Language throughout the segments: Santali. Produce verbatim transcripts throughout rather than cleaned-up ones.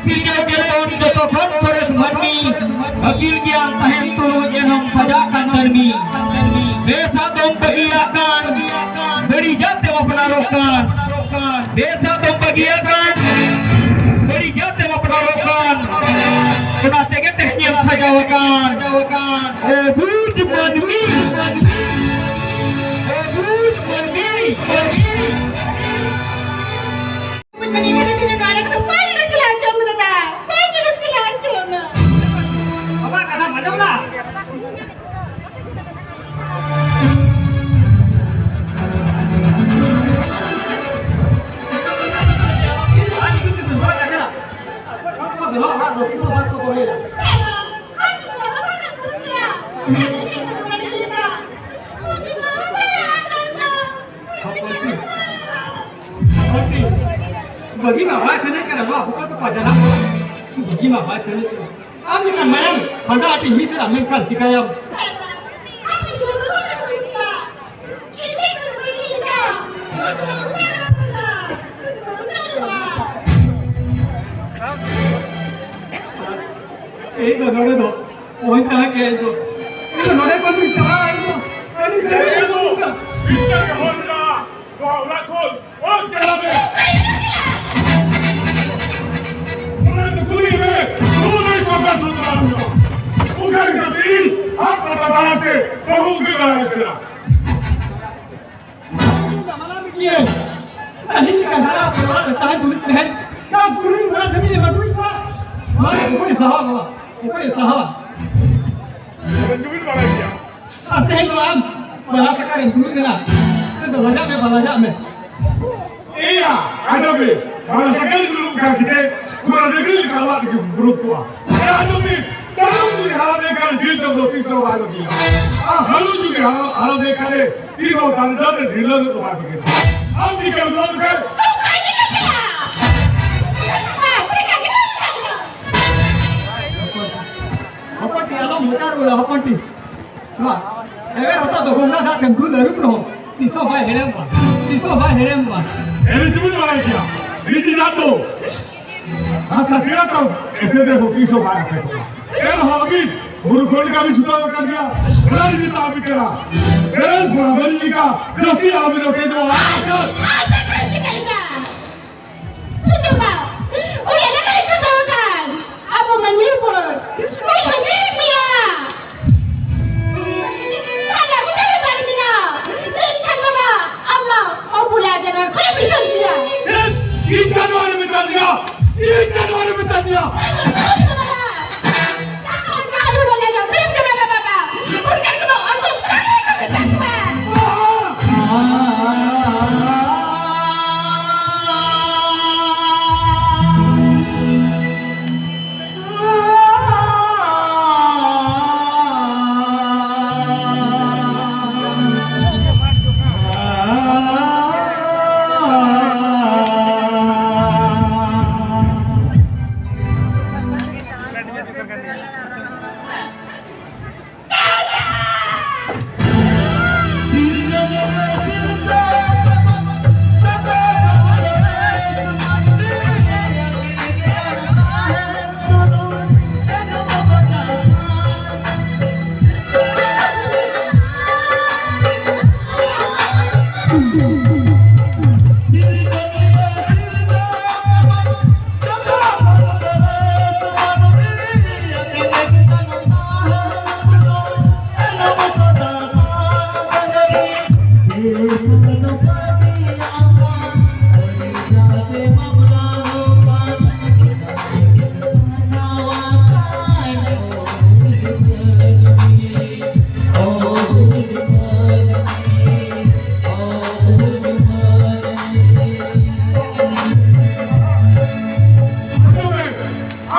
ᱥᱤᱨᱡᱟᱹᱣ ᱠᱮᱫ ᱵᱚᱱ ᱡᱚᱛᱚ ᱠᱷᱚᱱ ᱥᱚᱨᱮᱥ ᱢᱟᱹᱱᱢᱤ, ᱟᱹᱠᱤᱞ ᱜᱮᱭᱟᱱ ᱛᱟᱦᱮᱱ ᱛᱩᱞᱩᱡ ᱮᱱᱦᱚᱸᱢ ᱥᱟᱡᱟᱜ ᱠᱟᱱ ᱛᱟᱹᱱᱢᱤ᱾ ᱵᱮᱥᱟᱜ ᱫᱚᱢ ᱵᱟᱹᱜᱤᱭᱟᱜ ᱠᱟᱱ, ᱵᱟᱹᱲᱤᱡᱟᱜ ᱛᱮᱢ ᱟᱯᱱᱟᱨᱚᱜ ᱠᱟᱱ᱾ ᱵᱮᱥᱟᱜ ᱫᱚᱢ ᱵᱟᱹᱜᱤᱭᱟᱜ ᱠᱟᱱ, ᱵᱟᱹᱲᱤᱡᱟᱜ ᱛᱮᱢ ᱟᱯᱱᱟᱨᱚᱜ ᱠᱟᱱ᱾ ᱚᱱᱟ ᱛᱮᱜᱮ ᱛᱮᱦᱮᱧᱮᱢ ᱥᱟᱡᱟᱣ ᱟᱠᱟᱱ᱾ ᱚᱵᱩᱡᱽ ᱢᱟᱹᱱᱢᱤ, ᱚᱵᱩᱡᱽ ᱢᱟᱹᱱᱢᱤ᱾ ᱵᱟᱵᱟ, ᱠᱟᱛᱷᱟᱢ ᱟᱸᱡᱚᱢ ᱫᱟ? ᱵᱟᱹᱜᱤ ᱢᱟ ᱵᱟᱭ ᱥᱟᱱᱟᱧ ᱠᱟᱱᱟ, ᱱᱚᱣᱟ ᱵᱚᱠᱚᱛ ᱠᱚ ᱡᱟᱱᱟᱢ ᱠᱚᱣᱟ᱾ ᱵᱟᱹᱜᱤ ᱢᱟ ᱵᱟᱭ ᱥᱟᱱᱟᱧ ᱠᱟᱱᱟ᱾ ᱟᱢ ᱞᱮᱠᱟᱱ ᱢᱟᱭᱟᱢ ᱯᱷᱟᱸᱫᱟ ᱟᱹᱴᱤᱧ ᱢᱤᱥᱨᱟ, ᱢᱮᱱᱠᱷᱟᱱ ᱪᱤᱠᱟᱹᱭᱟᱢ? ᱤᱧ ᱫᱚ ᱱᱚᱰᱮ ᱫᱚ ᱚᱦᱚᱧ ᱛᱟᱦᱮᱸ ᱠᱮᱭᱟ, ᱤᱧ ᱫᱚ᱾ ᱤᱧ ᱫᱚ ᱱᱚᱰᱮ ᱠᱷᱚᱱ ᱫᱩᱧ ᱪᱟᱞᱟᱜᱼᱟ, ᱤᱧ ᱫᱚ᱾ ᱟᱹᱰᱤ ᱥᱟᱺᱜᱤᱧ ᱨᱮ ᱵᱟᱹᱱᱩᱜ ᱠᱚᱣᱟ᱾ ᱢᱤᱫᱴᱟᱝ ᱜᱮ ᱦᱚᱲ ᱢᱮᱱᱟᱜᱼᱟ, ᱱᱚᱣᱟ ᱚᱲᱟᱜ ᱠᱷᱚᱱ ᱚᱲ ᱪᱟᱞᱟᱜ ᱢᱮ᱾ ᱚᱲᱟᱜ ᱫᱚ ᱠᱩᱞᱤ ᱢᱮ, ᱱᱚᱣᱟ ᱫᱚ ᱚᱠᱟ ᱥᱚᱨᱠᱟᱨ ᱢᱮᱱᱟᱜᱼᱟ? ᱚᱠᱟ ᱞᱮᱠᱟᱛᱮ ᱤᱧ ᱦᱟᱴ ᱯᱟᱛᱟ ᱫᱟᱬᱟᱛᱮ ᱵᱟᱹᱦᱩ ᱟᱹᱜᱩ ᱫᱟᱲᱮᱭᱟᱜ ᱠᱟᱱᱟ? ᱟᱹᱞᱤᱧ ᱞᱮᱠᱟ ᱦᱟᱨᱟ ᱛᱚᱨᱟ ᱨᱮ ᱛᱟᱦᱮᱸ ᱛᱩᱞᱩᱡ ᱛᱮᱦᱮᱧ ᱠᱟ ᱵᱩᱨᱩ ᱚᱲᱟᱜ ᱫᱷᱟᱹᱵᱤᱡ ᱮ ᱟᱹᱜᱩᱭᱮᱫ ᱠᱚᱣᱟ᱾ ᱱᱚᱣᱟ ᱫᱚ ᱚᱠᱚᱭ ᱥᱟᱦᱟᱣᱟ ᱱᱚᱣᱟ? ᱚᱠᱚᱭ ᱥᱟᱦᱟᱣᱟ? ᱟᱵᱮᱱ ᱪᱚᱵᱤᱱ ᱵᱟᱲᱟᱭ ᱜᱮᱭᱟ᱾ ᱟᱨ ᱛᱮᱦᱮᱧ ᱫᱚ ᱟᱢ ᱵᱟᱞᱟ ᱥᱟᱠᱟ ᱨᱮᱢ ᱫᱩᱲᱩᱵ ᱮᱱᱟ᱾ ᱛᱮᱦᱮᱧ ᱫᱚ ᱞᱟᱡᱟᱜ ᱢᱮ, ᱵᱟᱞᱟ ᱞᱟᱡᱟᱜ ᱢᱮ᱾ ᱮᱭᱟ, ᱟᱫᱚ ᱵᱮ, ᱵᱟᱞᱟ ᱥᱟᱠᱟ ᱨᱮ ᱫᱩᱲᱩᱵ ᱠᱟᱱ ᱠᱷᱟᱹᱛᱤᱨ ᱛᱮ ᱛᱷᱚᱲᱟ ᱰᱟᱹᱝᱨᱤ ᱞᱮᱠᱟ ᱚᱲᱟᱜ ᱨᱮᱜᱮ ᱫᱩᱲᱩᱵ ᱠᱚᱜᱼᱟ᱾ ᱮᱭᱟ, ᱟᱫᱚ ᱵᱮ, ᱛᱟᱭᱚᱢ ᱡᱩᱫᱤ ᱦᱟᱨᱟ ᱞᱮᱱᱠᱷᱟᱱ ᱡᱤᱞ ᱡᱚᱢ ᱫᱚ ᱛᱤᱥ ᱦᱚᱸ ᱵᱟᱭ ᱵᱟᱹᱜᱤᱭᱟ᱾ ᱟᱨ ᱦᱟᱹᱞᱩ ᱡᱩᱫᱤ ᱦᱟᱨᱟ, ᱦᱟᱨᱟ ᱞᱮᱱᱠᱷᱟᱱ ᱛᱤᱥ ᱦᱚᱸ ᱫᱟᱨᱮ ᱰᱟᱹᱨ ᱨᱮ ᱰᱷᱤᱞᱟᱹ ᱫᱚ ᱵᱟᱭ ᱵᱟᱹᱜᱤᱭᱟ᱾ ᱟᱢ ᱪᱤᱠᱟᱹᱢ ᱫᱚᱦᱚ ᱞᱮᱠᱷᱟᱱ? ᱦᱚᱯᱚᱱ ᱴᱤ, ᱟᱞᱚᱢ ᱢᱚᱪᱟ ᱨᱩᱣᱟᱹᱲᱟ, ᱦᱚᱯᱚᱱ ᱴᱤ᱾ ᱱᱚᱣᱟ ᱮᱵᱮᱨ ᱦᱚᱴᱚᱜ ᱫᱚ ᱜᱚᱸᱰᱟ ᱫᱟᱜ ᱛᱮᱢ ᱫᱩᱞ ᱟᱹᱨᱩᱵ ᱨᱮᱦᱚᱸ ᱛᱤᱥ ᱦᱚᱸ ᱵᱟᱭ ᱦᱮᱲᱮᱢᱚᱜᱼᱟ, ᱛᱤᱥ ᱦᱚᱸ ᱵᱟᱭ ᱦᱮᱲᱮᱢᱚᱜᱼᱟ᱾ ᱮᱱᱮᱡ ᱡᱩᱵᱤᱱ ᱵᱟᱲᱟᱭ ᱜᱮᱭᱟ, ᱨᱤᱛᱤ ᱫᱟᱜ ᱫᱚ᱾ ᱟᱨ ᱥᱟᱪᱮᱫ ᱫᱚ ᱮᱥᱮᱫ ᱨᱮ ᱦᱚᱸ ᱛᱤᱥ ᱦᱚᱸ ᱵᱟᱭ ᱟᱴᱚᱠᱚᱜᱼᱟ᱾ ᱮᱱᱦᱚᱸ ᱟᱹᱵᱤᱱ ᱵᱩᱨᱩ ᱠᱷᱚᱱ ᱞᱮᱠᱟ ᱵᱤᱱ ᱪᱷᱩᱴᱟᱹᱣ ᱟᱠᱟᱱ ᱜᱮᱭᱟ᱾ ᱚᱱᱟ ᱜᱮ ᱢᱮᱛᱟᱜ ᱵᱤᱱ ᱠᱟᱱᱟ, ᱵᱮᱨᱮᱞ ᱵᱚᱲᱟ ᱵᱮᱨᱮᱞ ᱞᱮᱠᱟ ᱡᱟᱹᱥᱛᱤ ᱟᱞᱚᱵᱤᱱ ᱚᱴᱮᱡᱚᱜᱼᱟ᱾ ᱟᱨ ᱪᱮᱫ? ᱟᱨ ᱪᱮᱫ ᱵᱤᱱ ᱪᱤᱠᱟᱹᱭᱮᱫᱟ? ᱪᱷᱩᱴᱟᱹᱣ ᱵᱟ, ᱩᱱᱤ ᱮᱞᱟᱠᱟ ᱨᱮ ᱪᱷᱩᱴᱟᱹᱣ ᱟᱠᱟᱱ ᱟᱵᱚ ᱢᱟᱹᱱᱢᱤ ᱦᱚᱯᱚᱱ, ᱩᱱᱤ ᱦᱚᱸ ᱡᱤᱣᱤ ᱢᱮᱱᱟᱜᱼᱟ᱾ ᱟᱞᱮ ᱜᱚᱴᱟ ᱨᱮ ᱫᱟᱲᱮ ᱢᱮᱱᱟᱜᱼᱟ᱾ ᱢᱮᱱᱠᱷᱟᱱ ᱵᱟᱵᱟ, ᱟᱢ ᱢᱟ ᱚᱵᱩᱞᱟ ᱡᱟᱱᱣᱟᱨ ᱠᱷᱚᱱᱮᱢ ᱵᱷᱤᱛᱟᱹᱨ ᱜᱮᱭᱟ᱾ ᱤᱧ ᱡᱟᱱᱣᱟᱨ ᱮᱢ ᱢᱮᱛᱟᱫᱤᱧᱟ? ᱤᱧ ᱡᱟᱱᱣᱟᱨ ᱮᱢ ᱢᱮᱛᱟᱫᱤᱧᱟ? ᱵᱟᱵᱟ, ᱟᱢ ᱡᱟᱦᱟᱸ ᱞᱩᱰᱟᱹ ᱞᱮᱱᱟ, ᱵᱟᱵᱟ, ᱵᱟᱵᱟ, ᱩᱱᱠᱟᱱ ᱠᱚᱫᱚ ᱚᱱᱛᱚ ᱠᱟᱨᱮ ᱠᱚ ᱢᱮᱛᱟ ᱠᱚᱣᱟ᱾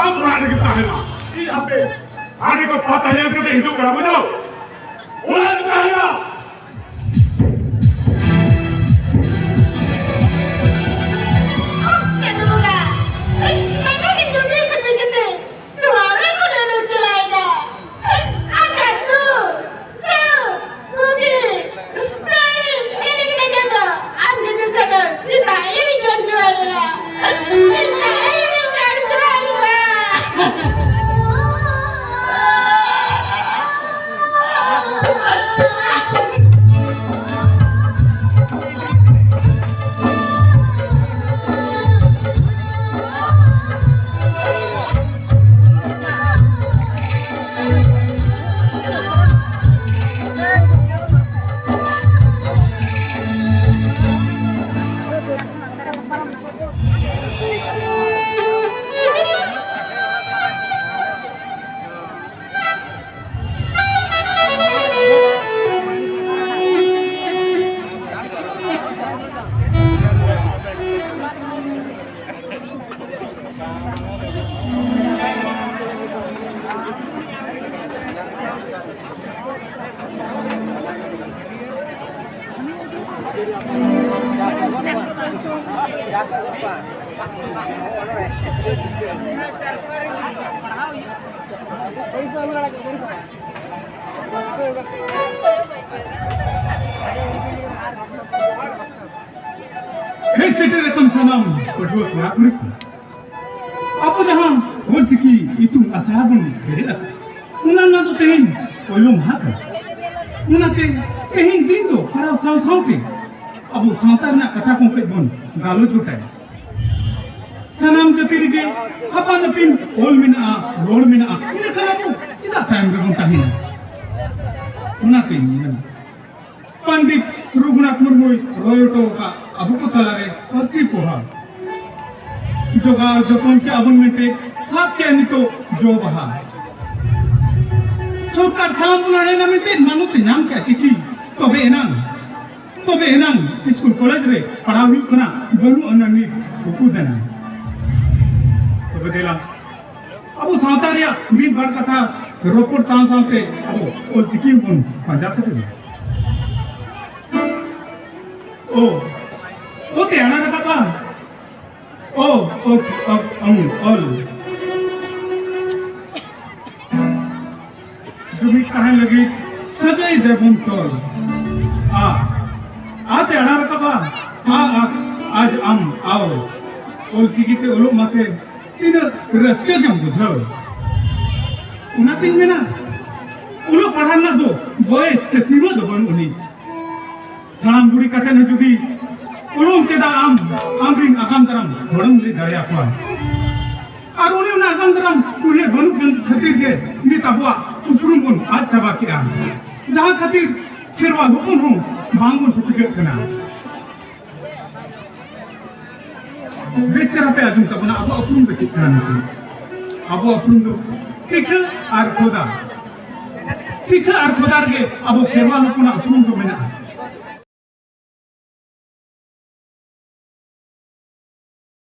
ᱟᱢ ᱚᱲᱟᱜ ᱨᱮᱜᱮ ᱛᱟᱦᱮᱱᱟ᱾ ᱤᱧ ᱦᱟᱯᱮ ᱦᱟᱸᱰᱮ ᱠᱚ ᱯᱟᱛᱟ ᱧᱮᱞ ᱠᱟᱛᱮ ᱦᱤᱡᱩᱜ ᱠᱟᱱᱟ, ᱵᱩᱡᱷᱟᱹᱣ? ᱚᱲᱟᱜ ᱨᱮ ᱛᱟᱦᱮᱱᱟ᱾ ᱪᱟᱸᱫᱳ ᱵᱚᱸᱜᱟ, ᱢᱟᱱᱮ ᱫᱩᱱᱤᱭᱟᱹ ᱥᱮᱫ ᱠᱟᱛᱮ ᱱᱚᱣᱟ ᱨᱮ ᱠᱚ ᱞᱟᱹᱲᱦᱟᱹᱭ ᱪᱟᱞᱟᱣᱮᱱᱟ᱾ ᱟᱡᱟᱜ ᱫᱩᱠ, ᱥᱩᱠ, ᱵᱩᱜᱤ, ᱵᱟᱹᱲᱤᱡ, ᱪᱮᱫ ᱞᱮᱠᱟ ᱪᱟᱸᱫᱳ? ᱟᱢ ᱜᱮ ᱫᱩᱥᱟᱹᱰᱚ, ᱥᱮᱛᱟᱜ ᱤᱧ ᱜᱚᱰ ᱡᱚᱦᱟᱨ ᱞᱮᱱᱟ᱾ ᱥᱮᱛᱟᱜ ᱤᱧ ᱜᱚᱰ ᱦᱮᱡ ᱥᱮᱴᱮᱨ ᱟᱠᱟᱱ ᱥᱟᱱᱟᱢ ᱯᱟᱹᱴᱷᱩᱣᱟᱹ ᱠᱚᱲᱟ ᱠᱩᱲᱤ ᱠᱚ, ᱟᱵᱚ ᱡᱟᱦᱟᱸ ᱚᱞᱪᱤᱠᱤ ᱤᱛᱩᱱ ᱟᱥᱲᱟ ᱵᱚᱱ ᱵᱮᱨᱮᱫ ᱟᱠᱟᱫ, ᱚᱱᱟ ᱨᱮᱱᱟᱜ ᱫᱚ ᱛᱮᱦᱮᱧ ᱯᱳᱭᱞᱳ ᱢᱟᱦᱟ ᱠᱟᱱᱟ᱾ ᱚᱱᱟᱛᱮ ᱛᱮᱦᱮᱧ ᱫᱤᱱ ᱫᱚ ᱯᱟᱲᱦᱟᱣ ᱥᱟᱶ ᱥᱟᱶᱛᱮ ᱟᱵᱚ ᱥᱟᱶᱛᱟ ᱨᱮᱱᱟᱜ ᱠᱟᱛᱷᱟ ᱠᱚ ᱠᱟᱹᱡ ᱵᱚᱱ ᱜᱟᱞᱚᱪ ᱜᱚᱴᱟᱭᱟ᱾ ᱥᱟᱱᱟᱢ ᱡᱟᱹᱛᱤ ᱨᱮᱜᱮ ᱟᱯᱟᱱ ᱟᱹᱯᱤᱱ ᱚᱞ ᱢᱮᱱᱟᱜᱼᱟ, ᱨᱚᱲ ᱢᱮᱱᱟᱜᱼᱟ, ᱤᱱᱟᱹ ᱠᱷᱟᱱ ᱟᱵᱚ ᱪᱮᱫᱟᱜ ᱛᱟᱭᱚᱢ ᱨᱮᱵᱚᱱ ᱛᱟᱦᱮᱱᱟ? ᱚᱱᱟᱛᱮᱧ ᱢᱮᱱᱟ, ᱯᱚᱱᱰᱤᱛ ᱨᱚᱜᱷᱩᱱᱟᱛᱷ ᱢᱩᱨᱢᱩᱭ ᱨᱚᱭ ᱦᱚᱴᱚ ᱟᱠᱟᱫ ᱟᱵᱚ ᱠᱚ ᱛᱟᱞᱟᱨᱮ ᱯᱟᱹᱨᱥᱤ ᱯᱚᱦᱟ ᱡᱚᱜᱟᱣ ᱡᱚᱛᱚᱱ ᱠᱮᱜᱼᱟ ᱵᱚᱱ ᱢᱮᱱᱛᱮ ᱥᱟᱵ ᱠᱮᱜᱼᱟ ᱱᱤᱛᱚᱜ ᱡᱚ ᱵᱟᱦᱟ᱾ ᱥᱚᱨᱠᱟᱨ ᱥᱟᱞᱟᱢ ᱵᱚᱱ ᱟᱲᱮᱱᱟ ᱢᱮᱱᱛᱮ ᱢᱟᱱᱚᱛ ᱮ ᱧᱟᱢ ᱠᱮᱜᱼᱟ ᱪᱤᱠᱤ, ᱛᱚᱵᱮ ᱮᱱᱟᱝ, ᱛᱚᱵᱮ ᱮᱱᱟᱝ ᱥᱠᱩᱞ ᱠᱚᱞᱮᱡᱽ ᱨᱮ ᱯᱟᱲᱦᱟᱣ ᱦᱩᱭᱩᱜ ᱠᱟᱱᱟ, ᱵᱟᱹᱱᱩᱜ ᱟᱱᱟ ᱱᱤᱛ ᱩᱠᱩ ᱫᱟᱱᱟ᱾ ᱛᱚᱵᱮ ᱫᱮᱞᱟ, ᱟᱵᱚ ᱥᱟᱶᱛᱟ ᱨᱮᱭᱟᱜ ᱢᱤᱫ ᱵᱟᱨ ᱠᱟᱛᱷᱟ ᱨᱚᱯᱚᱲ ᱛᱟᱞ ᱛᱟᱞᱛᱮ ᱟᱵᱚ ᱚᱞᱪᱤᱠᱤ ᱵᱚᱱ ᱯᱟᱸᱡᱟ ᱥᱮᱴᱮᱨᱟ᱾ ᱚ, ᱚ ᱛᱮ ᱟᱲᱟ ᱨᱟᱠᱟᱵᱟ᱾ ᱚ, ᱚ, ᱚ, ᱚ, ᱚᱞ᱾ ᱡᱩᱢᱤᱫ ᱛᱟᱦᱮᱸ ᱞᱟᱹᱜᱤᱫ ᱥᱟᱹᱜᱟᱹᱭ ᱫᱮᱵᱚᱱ ᱛᱚᱞ᱾ ᱟ, ᱟ ᱛᱮ ᱟᱲᱟ ᱨᱟᱠᱟᱵᱟ᱾ ᱟ, ᱟ, ᱟᱡ ᱟᱢ, ᱟᱣ᱾ ᱚᱞᱪᱤᱠᱤ ᱛᱮ ᱚᱞᱚᱜ ᱢᱟᱥᱮ, ᱛᱤᱱᱟᱹᱜ ᱨᱟᱹᱥᱠᱟᱹ ᱜᱮᱢ ᱵᱩᱡᱷᱟᱹᱣ᱾ ᱚᱱᱟᱛᱤᱧ ᱢᱮᱱᱟ, ᱚᱞᱚᱜ ᱯᱟᱲᱦᱟᱜ ᱨᱮᱱᱟᱜ ᱫᱚ ᱵᱚᱭᱮᱥ ᱥᱮ ᱥᱤᱢᱟᱹ ᱫᱚ ᱵᱟᱹᱱᱩᱜ ᱟᱹᱱᱤᱡ᱾ ᱦᱟᱲᱟᱢ ᱵᱩᱲᱦᱤ ᱠᱟᱛᱮ ᱦᱚᱸ ᱡᱩᱫᱤ ᱚᱞᱚᱜ ᱪᱮᱫᱟᱜ ᱟᱢ, ᱟᱢᱨᱤᱱ ᱟᱜᱟᱢ ᱫᱟᱨᱟᱢ ᱦᱚᱲᱮᱢ ᱞᱟᱹᱭ ᱫᱟᱲᱮᱭᱟᱠᱚᱣᱟ᱾ ᱟᱨ ᱚᱱᱮ ᱚᱱᱟ ᱟᱜᱟᱢ ᱫᱟᱨᱟᱢ ᱩᱭᱦᱟᱹᱨ ᱵᱟᱹᱱᱩᱜ ᱠᱟᱱ ᱠᱷᱟᱹᱛᱤᱨ ᱜᱮ ᱱᱤᱛ ᱟᱵᱚᱣᱟᱜ ᱩᱯᱨᱩᱢ ᱵᱚᱱ ᱟᱫ ᱪᱟᱵᱟ ᱠᱮᱜᱼᱟ, ᱡᱟᱦᱟᱸ ᱠᱷᱟᱹᱛᱤᱨ ᱠᱷᱮᱨᱣᱟᱞ ᱦᱚᱯᱚᱱ ᱦᱚᱸ ᱵᱟᱝ ᱵᱚᱱ ᱴᱷᱤᱠᱟᱹᱜ ᱠᱟᱱᱟ᱾ ᱵᱮᱥ ᱪᱮᱦᱨᱟ ᱯᱮ ᱟᱸᱡᱚᱢ ᱛᱟᱵᱚᱱᱟ, ᱟᱵᱚᱣᱟᱜ ᱩᱯᱨᱩᱢ ᱫᱚ ᱪᱮᱫ ᱠᱟᱱᱟ ᱢᱮᱱᱛᱮ? ᱟᱵᱚᱣᱟᱜ ᱩᱯᱨᱩᱢ ᱫᱚ ᱥᱤᱠᱷᱟᱹ ᱟᱨ ᱠᱷᱚᱫᱟ᱾ ᱥᱤᱠᱷᱟᱹ ᱟᱨ ᱠᱷᱚᱫᱟ ᱨᱮᱜᱮ ᱟᱵᱚ ᱠᱷᱮᱨᱣᱟᱞ ᱦᱚᱯᱚᱱᱟᱜ ᱩᱯᱨᱩᱢ ᱫᱚ ᱢᱮᱱᱟᱜᱼᱟ᱾